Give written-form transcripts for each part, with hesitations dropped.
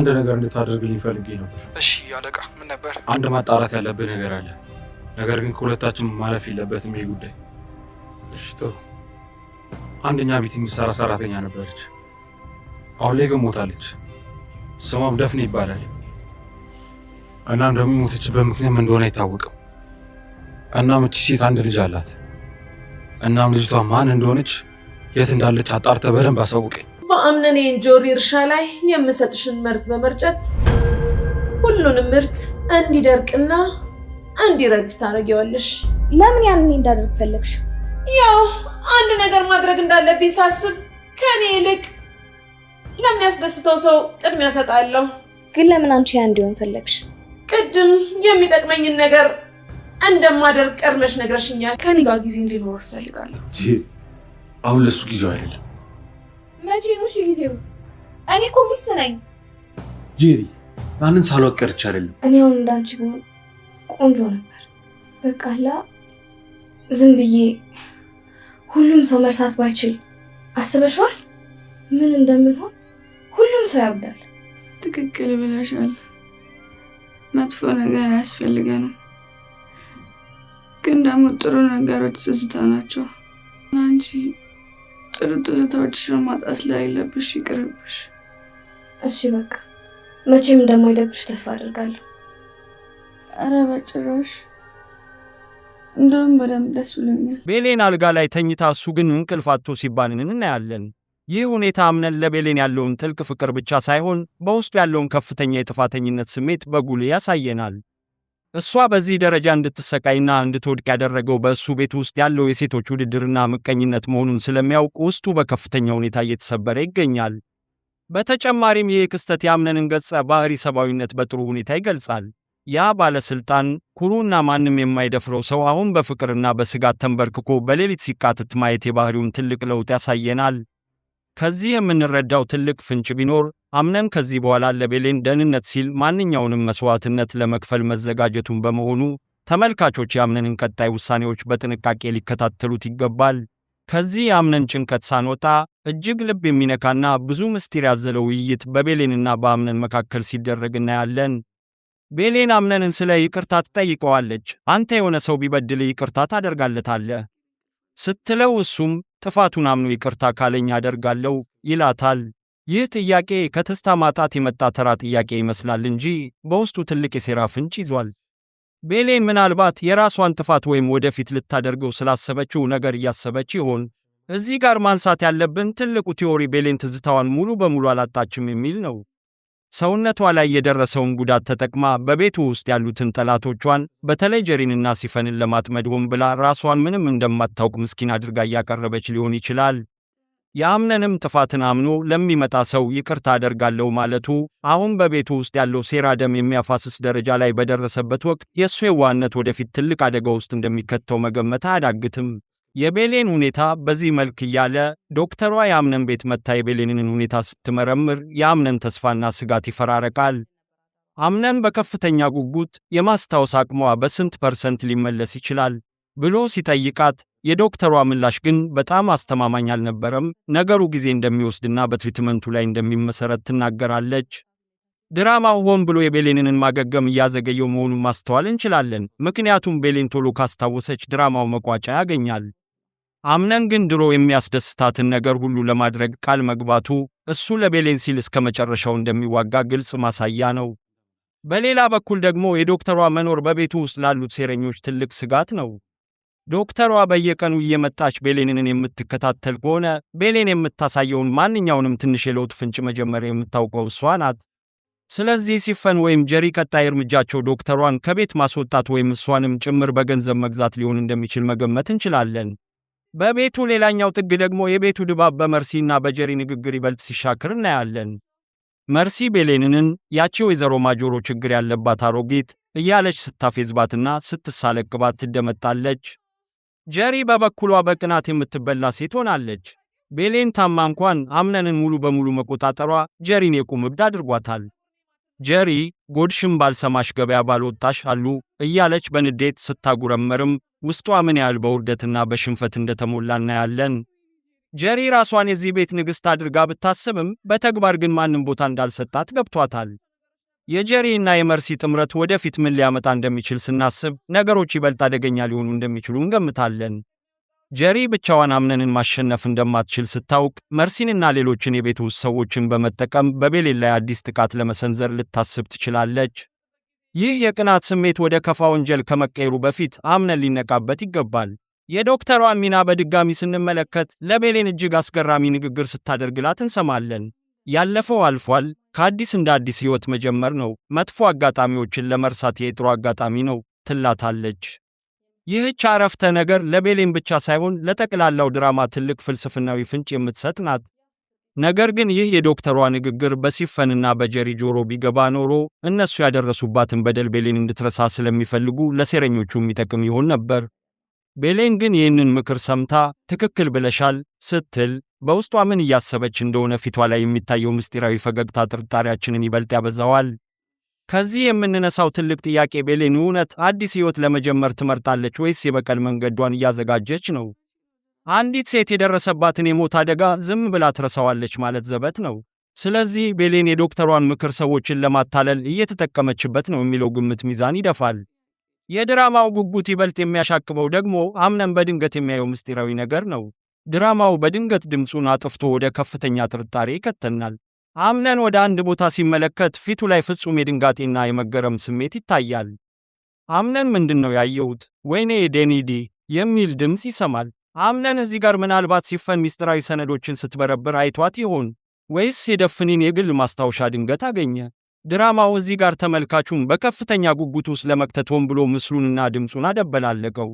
አንድ ነገር እንድታደርግልኝ ፈልጌ ነበር። እሺ አለቃ፣ ምን ነበር? አንድ ማጣራት ያለብህ ነገር አለ። ነገር ግን ከሁለታችን ማለፍ የለበትም ይህ ጉዳይ። እሺ ጥሩ። አንደኛ ቤት የምትሰራ ሰራተኛ ነበረች። አሁን ላይ ግን ሞታለች። ስሟም ደፍኔ ይባላል። እናም ደግሞ የሞተችበት ምክንያት ምን እንደሆነ አይታወቅም። እናም እቺ ሴት አንድ ልጅ አላት። እናም ልጅቷ ማን እንደሆነች፣ የት እንዳለች አጣርተህ በደንብ አሳውቀኝ። በአምነን የእንጆሪ እርሻ ላይ የምሰጥሽን መርዝ በመርጨት ሁሉንም ምርት እንዲደርቅና እንዲረግፍ ታደርጊዋለሽ። ለምን ያንን እኔ እንዳደርግ ፈለግሽ? ያው አንድ ነገር ማድረግ እንዳለብኝ ሳስብ ከኔ ይልቅ ለሚያስደስተው ሰው ቅድሚያ እሰጣለሁ። ግን ለምን አንቺ ያ እንዲሆን ፈለግሽ? ቅድም የሚጠቅመኝን ነገር እንደማደርግ ቀድመሽ ነግረሽኛል። ከኔ ጋር ጊዜ እንዲኖር እፈልጋለሁ። አሁን ለሱ ጊዜው አይደለም። መቼ ነው እሺ ጊዜው? እኔ እኮ ሚስት ነኝ። ጄሪ፣ ያንን ሳላውቅ ቀርቼ አይደለም። እኔ አሁን እንዳንቺ ብሆን ቆንጆ ነበር። በቃ ላ ዝም ብዬ ሁሉም ሰው መርሳት ባይችል አስበሽዋል? ምን እንደምንሆን ሁሉም ሰው ያብዳል። ትክክል ብለሻል። መጥፎ ነገር አያስፈልገንም፣ ግን ደግሞ ጥሩ ነገሮች ትዝታ ናቸው። አንቺ ጥሩ ትዝታዎችሽን ማጣት ስለሌለብሽ ይቅርብሽ። እሺ በቃ መቼም እንደማይደብርሽ ተስፋ አደርጋለሁ። ኧረ በጭራሽ፣ እንደውም በደንብ ደስ ብሎኛል። ቤሌን አልጋ ላይ ተኝታ እሱ ግን እንቅልፍ አጥቶ ሲባንን እናያለን። ይህ ሁኔታ አምነን ለቤሌን ያለውን ጥልቅ ፍቅር ብቻ ሳይሆን በውስጡ ያለውን ከፍተኛ የጥፋተኝነት ስሜት በጉልህ ያሳየናል። እሷ በዚህ ደረጃ እንድትሰቃይና እንድትወድቅ ያደረገው በእሱ ቤት ውስጥ ያለው የሴቶች ውድድርና ምቀኝነት መሆኑን ስለሚያውቅ ውስጡ በከፍተኛ ሁኔታ እየተሰበረ ይገኛል። በተጨማሪም ይህ ክስተት የአምነንን ገጸ ባህሪ ሰብአዊነት በጥሩ ሁኔታ ይገልጻል። ያ ባለስልጣን፣ ኩሩና ማንም የማይደፍረው ሰው አሁን በፍቅርና በስጋት ተንበርክኮ በሌሊት ሲቃትት ማየት የባህሪውን ትልቅ ለውጥ ያሳየናል። ከዚህ የምንረዳው ትልቅ ፍንጭ ቢኖር አምነን ከዚህ በኋላ ለቤሌን ደህንነት ሲል ማንኛውንም መስዋዕትነት ለመክፈል መዘጋጀቱን በመሆኑ ተመልካቾች የአምነንን ቀጣይ ውሳኔዎች በጥንቃቄ ሊከታተሉት ይገባል። ከዚህ የአምነን ጭንቀት ሳንወጣ እጅግ ልብ የሚነካና ብዙ ምስጢር ያዘለ ውይይት በቤሌንና በአምነን መካከል ሲደረግ እናያለን። ቤሌን አምነንን ስለ ይቅርታ ትጠይቀዋለች። አንተ የሆነ ሰው ቢበድል ይቅርታ ታደርጋለታለህ ስትለው እሱም ጥፋቱን አምኖ ይቅርታ ካለኝ አደርጋለሁ ይላታል። ይህ ጥያቄ ከትዝታ ማጣት የመጣ ተራ ጥያቄ ይመስላል እንጂ በውስጡ ትልቅ የሴራ ፍንጭ ይዟል። ቤሌን ምናልባት የራሷን ጥፋት ወይም ወደፊት ልታደርገው ስላሰበችው ነገር እያሰበች ይሆን? እዚህ ጋር ማንሳት ያለብን ትልቁ theory ቤሌን ትዝታዋን ሙሉ በሙሉ አላጣችም የሚል ነው። ሰውነቷ ላይ የደረሰውን ጉዳት ተጠቅማ በቤቱ ውስጥ ያሉትን ጠላቶቿን በተለይ ጀሪንና ሲፈንን ለማጥመድ ሆን ብላ ራሷን ምንም እንደማታውቅ ምስኪን አድርጋ እያቀረበች ሊሆን ይችላል። የአምነንም ጥፋትን አምኖ ለሚመጣ ሰው ይቅርታ አደርጋለሁ ማለቱ አሁን በቤቱ ውስጥ ያለው ሴራ ደም የሚያፋስስ ደረጃ ላይ በደረሰበት ወቅት የእሱ የዋህነት ወደፊት ትልቅ አደጋ ውስጥ እንደሚከተው መገመት አያዳግትም። የቤሌን ሁኔታ በዚህ መልክ እያለ ዶክተሯ የአምነን ቤት መጥታ የቤሌንን ሁኔታ ስትመረምር የአምነን ተስፋና ስጋት ይፈራረቃል። አምነን በከፍተኛ ጉጉት የማስታወስ አቅሟ በስንት percent ሊመለስ ይችላል ብሎ ሲጠይቃት የዶክተሯ ምላሽ ግን በጣም አስተማማኝ አልነበረም። ነገሩ ጊዜ እንደሚወስድና በ treatment ኡ ላይ እንደሚመሰረት ትናገራለች። ድራማው ሆን ብሎ የቤሌንን ማገገም እያዘገየው መሆኑን ማስተዋል እንችላለን። ምክንያቱም ቤሌን ቶሎ ካስታወሰች ድራማው መቋጫ ያገኛል። አምነን ግን ድሮ የሚያስደስታትን ነገር ሁሉ ለማድረግ ቃል መግባቱ እሱ ለቤሌን ሲል እስከ መጨረሻው እንደሚዋጋ ግልጽ ማሳያ ነው። በሌላ በኩል ደግሞ የዶክተሯ መኖር በቤቱ ውስጥ ላሉት ሴረኞች ትልቅ ስጋት ነው። ዶክተሯ በየቀኑ እየመጣች ቤሌንን የምትከታተል ከሆነ ቤሌን የምታሳየውን ማንኛውንም ትንሽ የለውጥ ፍንጭ መጀመሪያ የምታውቀው እሷ ናት። ስለዚህ ሲፈን ወይም ጀሪ ቀጣይ እርምጃቸው ዶክተሯን ከቤት ማስወጣት ወይም እሷንም ጭምር በገንዘብ መግዛት ሊሆን እንደሚችል መገመት እንችላለን። በቤቱ ሌላኛው ጥግ ደግሞ የቤቱ ድባብ በመርሲና በጀሪ ንግግር ይበልጥ ሲሻክር እናያለን። መርሲ ቤሌንን ያቺ ወይዘሮ ማጆሮ ችግር ያለባት አሮጊት እያለች ስታፌዝባትና ስትሳለቅባት ትደመጣለች። ጀሪ በበኩሏ በቅናት የምትበላ ሴት ሆናለች። ቤሌን ታማ እንኳን አምነንን ሙሉ በሙሉ መቆጣጠሯ ጀሪን የቁም እብድ አድርጓታል። ጀሪ "ጎድሽም ባልሰማሽ ገበያ ባልወጣሽ አሉ" እያለች በንዴት ስታጉረመርም ውስጧ ምን ያህል በውርደትና በሽንፈት እንደተሞላ እናያለን። ጀሪ ራሷን የዚህ ቤት ንግሥት አድርጋ ብታስብም በተግባር ግን ማንም ቦታ እንዳልሰጣት ገብቷታል። የጀሪ እና የመርሲ ጥምረት ወደፊት ምን ሊያመጣ እንደሚችል ስናስብ ነገሮች ይበልጥ አደገኛ ሊሆኑ እንደሚችሉ እንገምታለን። ጀሪ ብቻዋን አምነንን ማሸነፍ እንደማትችል ስታውቅ መርሲንና ሌሎችን የቤት ውስጥ ሰዎችን በመጠቀም በቤሌን ላይ አዲስ ጥቃት ለመሰንዘር ልታስብ ትችላለች። ይህ የቅናት ስሜት ወደ ከፋ ወንጀል ከመቀየሩ በፊት አምነን ሊነቃበት ይገባል። የዶክተሯን ሚና በድጋሚ ስንመለከት ለቤሌን እጅግ አስገራሚ ንግግር ስታደርግላት እንሰማለን። ያለፈው አልፏል፣ ከአዲስ እንደ አዲስ ሕይወት መጀመር ነው፣ መጥፎ አጋጣሚዎችን ለመርሳት የጥሩ አጋጣሚ ነው ትላታለች። ይህች አረፍተ ነገር ለቤሌን ብቻ ሳይሆን ለጠቅላላው ድራማ ትልቅ ፍልስፍናዊ ፍንጭ የምትሰጥ ናት። ነገር ግን ይህ የዶክተሯ ንግግር በሲፈንና በጀሪ ጆሮ ቢገባ ኖሮ እነሱ ያደረሱባትን በደል ቤሌን እንድትረሳ ስለሚፈልጉ ለሴረኞቹ የሚጠቅም ይሆን ነበር። ቤሌን ግን ይህንን ምክር ሰምታ ትክክል ብለሻል ስትል በውስጧ ምን እያሰበች እንደሆነ ፊቷ ላይ የሚታየው ምስጢራዊ ፈገግታ ጥርጣሬያችንን ይበልጥ ያበዛዋል። ከዚህ የምንነሳው ትልቅ ጥያቄ ቤሌን እውነት አዲስ ሕይወት ለመጀመር ትመርጣለች ወይስ የበቀል መንገዷን እያዘጋጀች ነው? አንዲት ሴት የደረሰባትን የሞት አደጋ ዝም ብላ ትረሳዋለች ማለት ዘበት ነው። ስለዚህ ቤሌን የዶክተሯን ምክር ሰዎችን ለማታለል እየተጠቀመችበት ነው የሚለው ግምት ሚዛን ይደፋል። የድራማው ጉጉት ይበልጥ የሚያሻቅበው ደግሞ አምነን በድንገት የሚያየው ምስጢራዊ ነገር ነው። ድራማው በድንገት ድምፁን አጥፍቶ ወደ ከፍተኛ ጥርጣሬ ይከተናል። አምነን ወደ አንድ ቦታ ሲመለከት ፊቱ ላይ ፍጹም የድንጋጤና የመገረም ስሜት ይታያል። አምነን ምንድን ነው ያየሁት? ወይኔ ዴኒዲ የሚል ድምፅ ይሰማል። አምነን እዚህ ጋር ምናልባት ሲፈን ምስጢራዊ ሰነዶችን ስትበረብር አይቷት ይሆን? ወይስ የደፍኒን የግል ማስታወሻ ድንገት አገኘ? ድራማው እዚህ ጋር ተመልካቹን በከፍተኛ ጉጉት ውስጥ ለመክተት ሆን ብሎ ምስሉንና ድምፁን አደበላለቀው።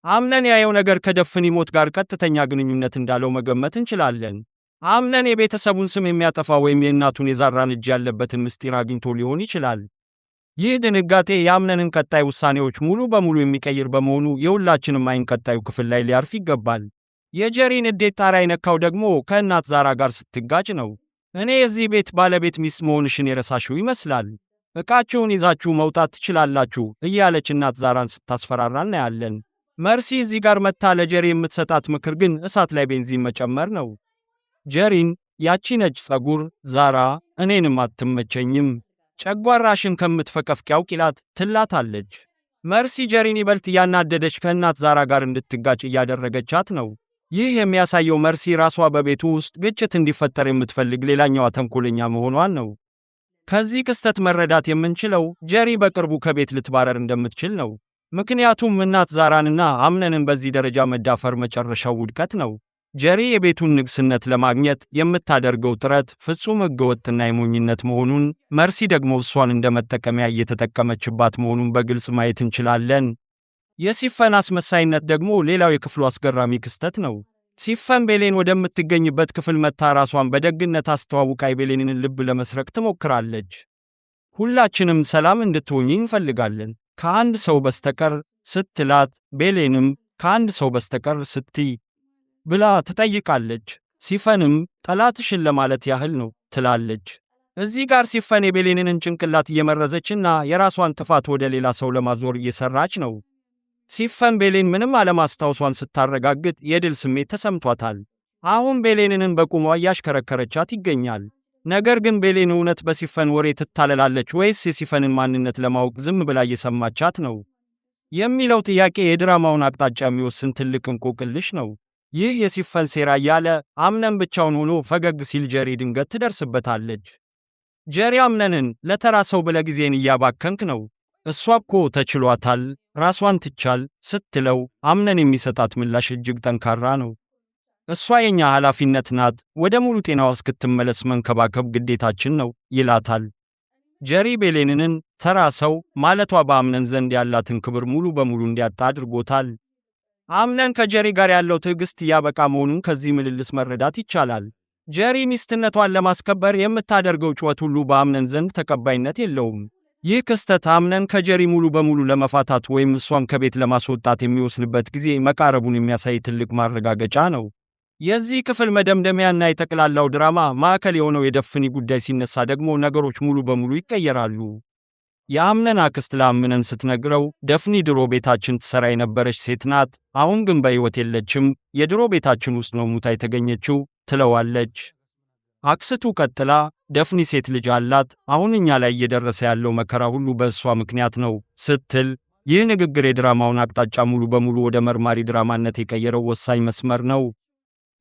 አምነን ያየው ነገር ከደፍኒ ሞት ጋር ቀጥተኛ ግንኙነት እንዳለው መገመት እንችላለን። አምነን የቤተሰቡን ስም የሚያጠፋ ወይም የእናቱን የዛራን እጅ ያለበትን ምስጢር አግኝቶ ሊሆን ይችላል። ይህ ድንጋጤ የአምነንን ቀጣይ ውሳኔዎች ሙሉ በሙሉ የሚቀይር በመሆኑ የሁላችንም ዓይን ቀጣዩ ክፍል ላይ ሊያርፍ ይገባል። የጀሪን ንዴት ጣራ የነካው ደግሞ ከእናት ዛራ ጋር ስትጋጭ ነው። እኔ የዚህ ቤት ባለቤት ሚስት መሆንሽን የረሳሽው ይመስላል፣ ዕቃችሁን ይዛችሁ መውጣት ትችላላችሁ እያለች እናት ዛራን ስታስፈራራ እናያለን። መርሲ እዚህ ጋር መጥታ ለጀሪ የምትሰጣት ምክር ግን እሳት ላይ ቤንዚን መጨመር ነው። ጀሪን ያቺ ነጭ ጸጉር ዛራ እኔንም አትመቸኝም፣ ጨጓራሽን ከምትፈቀፍቂ አውቂላት ትላታለች። መርሲ ጀሪን ይበልጥ እያናደደች ከእናት ዛራ ጋር እንድትጋጭ እያደረገቻት ነው። ይህ የሚያሳየው መርሲ ራሷ በቤቱ ውስጥ ግጭት እንዲፈጠር የምትፈልግ ሌላኛዋ ተንኮለኛ መሆኗን ነው። ከዚህ ክስተት መረዳት የምንችለው ጀሪ በቅርቡ ከቤት ልትባረር እንደምትችል ነው። ምክንያቱም እናት ዛራንና አምነንን በዚህ ደረጃ መዳፈር መጨረሻው ውድቀት ነው። ጀሪ የቤቱን ንግስነት ለማግኘት የምታደርገው ጥረት ፍጹም ሕገወጥና የሞኝነት መሆኑን፣ መርሲ ደግሞ እሷን እንደ መጠቀሚያ እየተጠቀመችባት መሆኑን በግልጽ ማየት እንችላለን። የሲፈን አስመሳይነት ደግሞ ሌላው የክፍሉ አስገራሚ ክስተት ነው። ሲፈን ቤሌን ወደምትገኝበት ክፍል መጥታ ራሷን በደግነት አስተዋውቃ የቤሌንን ልብ ለመስረቅ ትሞክራለች። ሁላችንም ሰላም እንድትሆኚ እንፈልጋለን ከአንድ ሰው በስተቀር ስትላት፣ ቤሌንም ከአንድ ሰው በስተቀር ስትይ ብላ ትጠይቃለች። ሲፈንም ጠላትሽን ለማለት ያህል ነው ትላለች። እዚህ ጋር ሲፈን የቤሌንን ጭንቅላት እየመረዘችና የራሷን ጥፋት ወደ ሌላ ሰው ለማዞር እየሰራች ነው። ሲፈን ቤሌን ምንም አለማስታወሷን ስታረጋግጥ የድል ስሜት ተሰምቷታል። አሁን ቤሌንን በቁሟ እያሽከረከረቻት ይገኛል። ነገር ግን ቤሌን እውነት በሲፈን ወሬ ትታለላለች ወይስ የሲፈንን ማንነት ለማወቅ ዝም ብላ እየሰማቻት ነው የሚለው ጥያቄ የድራማውን አቅጣጫ የሚወስን ትልቅ እንቆቅልሽ ነው። ይህ የሲፈን ሴራ እያለ አምነን ብቻውን ሆኖ ፈገግ ሲል ጀሪ ድንገት ትደርስበታለች። ጀሪ አምነንን ለተራ ሰው ብለህ ጊዜን እያባከንክ ነው፣ እሷ እኮ ተችሏታል፣ ራሷን ትቻል ስትለው አምነን የሚሰጣት ምላሽ እጅግ ጠንካራ ነው። እሷ የኛ ኃላፊነት ናት፣ ወደ ሙሉ ጤናዋ እስክትመለስ መንከባከብ ግዴታችን ነው ይላታል። ጀሪ ቤሌንን ተራ ሰው ማለቷ በአምነን ዘንድ ያላትን ክብር ሙሉ በሙሉ እንዲያጣ አድርጎታል። አምነን ከጀሪ ጋር ያለው ትዕግስት እያበቃ መሆኑን ከዚህ ምልልስ መረዳት ይቻላል። ጀሪ ሚስትነቷን ለማስከበር የምታደርገው ጩኸት ሁሉ በአምነን ዘንድ ተቀባይነት የለውም። ይህ ክስተት አምነን ከጀሪ ሙሉ በሙሉ ለመፋታት ወይም እሷን ከቤት ለማስወጣት የሚወስንበት ጊዜ መቃረቡን የሚያሳይ ትልቅ ማረጋገጫ ነው። የዚህ ክፍል መደምደሚያና የጠቅላላው ድራማ ማዕከል የሆነው የደፍኒ ጉዳይ ሲነሳ ደግሞ ነገሮች ሙሉ በሙሉ ይቀየራሉ። የአምነን አክስት ለአምነን ስትነግረው ደፍኒ ድሮ ቤታችን ትሰራ የነበረች ሴት ናት፣ አሁን ግን በሕይወት የለችም፣ የድሮ ቤታችን ውስጥ ነው ሙታ የተገኘችው ትለዋለች። አክስቱ ቀጥላ ደፍኒ ሴት ልጅ አላት፣ አሁን እኛ ላይ እየደረሰ ያለው መከራ ሁሉ በእሷ ምክንያት ነው ስትል፣ ይህ ንግግር የድራማውን አቅጣጫ ሙሉ በሙሉ ወደ መርማሪ ድራማነት የቀየረው ወሳኝ መስመር ነው።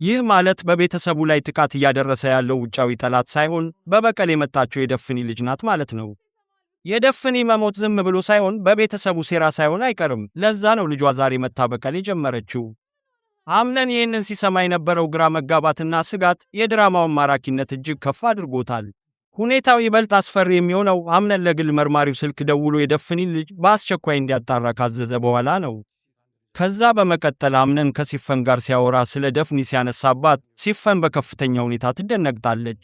ይህ ማለት በቤተሰቡ ላይ ጥቃት እያደረሰ ያለው ውጫዊ ጠላት ሳይሆን በበቀል የመጣችው የደፍኒ ልጅ ናት ማለት ነው። የደፍኒ መሞት ዝም ብሎ ሳይሆን በቤተሰቡ ሴራ ሳይሆን አይቀርም። ለዛ ነው ልጇ ዛሬ መታ በቀል የጀመረችው። አምነን ይህንን ሲሰማ የነበረው ግራ መጋባትና ስጋት የድራማውን ማራኪነት እጅግ ከፍ አድርጎታል። ሁኔታው ይበልጥ አስፈሪ የሚሆነው አምነን ለግል መርማሪው ስልክ ደውሎ የደፍኒን ልጅ በአስቸኳይ እንዲያጣራ ካዘዘ በኋላ ነው። ከዛ በመቀጠል አምነን ከሲፈን ጋር ሲያወራ ስለ ደፍኒ ሲያነሳባት ሲፈን በከፍተኛ ሁኔታ ትደነግጣለች።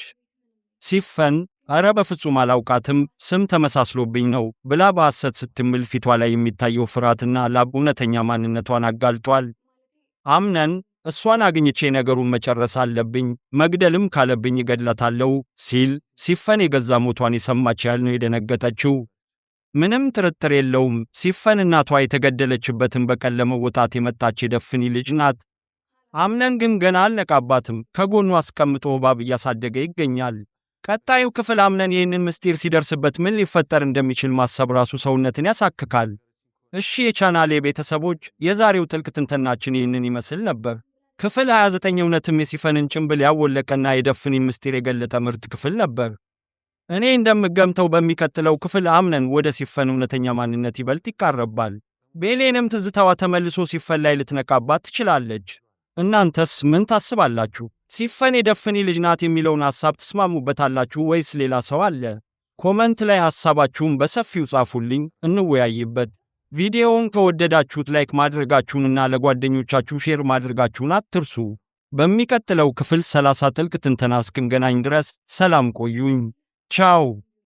ሲፈን "እረ በፍጹም አላውቃትም፣ ስም ተመሳስሎብኝ ነው" ብላ በሐሰት ስትምል ፊቷ ላይ የሚታየው ፍርሃትና ላብ እውነተኛ ማንነቷን አጋልጧል። አምነን "እሷን አግኝቼ ነገሩን መጨረስ አለብኝ፣ መግደልም ካለብኝ እገድላታለሁ" ሲል ሲፈን የገዛ ሞቷን የሰማች ያህል ነው የደነገጠችው። ምንም ጥርጥር የለውም፣ ሲፈን እናቷ የተገደለችበትን በቀል ለመወጣት የመጣች የደፍኒ ልጅ ናት። አምነን ግን ገና አልነቃባትም። ከጎኑ አስቀምጦ እባብ እያሳደገ ይገኛል። ቀጣዩ ክፍል አምነን ይህንን ምስጢር ሲደርስበት ምን ሊፈጠር እንደሚችል ማሰብ ራሱ ሰውነትን ያሳክካል። እሺ የቻናሌ ቤተሰቦች፣ የዛሬው ጥልቅ ትንተናችን ይህንን ይመስል ነበር። ክፍል 29 እውነትም የሲፈንን ጭንብል ያወለቀና የደፍኒን ምስጢር የገለጠ ምርጥ ክፍል ነበር። እኔ እንደምገምተው በሚቀጥለው ክፍል አምነን ወደ ሲፈን እውነተኛ ማንነት ይበልጥ ይቃረባል። ቤሌንም ትዝታዋ ተመልሶ ሲፈን ላይ ልትነቃባት ትችላለች። እናንተስ ምን ታስባላችሁ? ሲፈን የደፍኒ ልጅ ናት የሚለውን ሐሳብ ትስማሙበታላችሁ ወይስ ሌላ ሰው አለ? Comment ላይ ሐሳባችሁን በሰፊው ጻፉልኝ፣ እንወያይበት። ቪዲዮውን ከወደዳችሁት like ማድረጋችሁንና ለጓደኞቻችሁ share ማድረጋችሁን አትርሱ። በሚቀጥለው ክፍል 30 ጥልቅ ትንተና እስክንገናኝ ድረስ ሰላም ቆዩኝ። ቻው።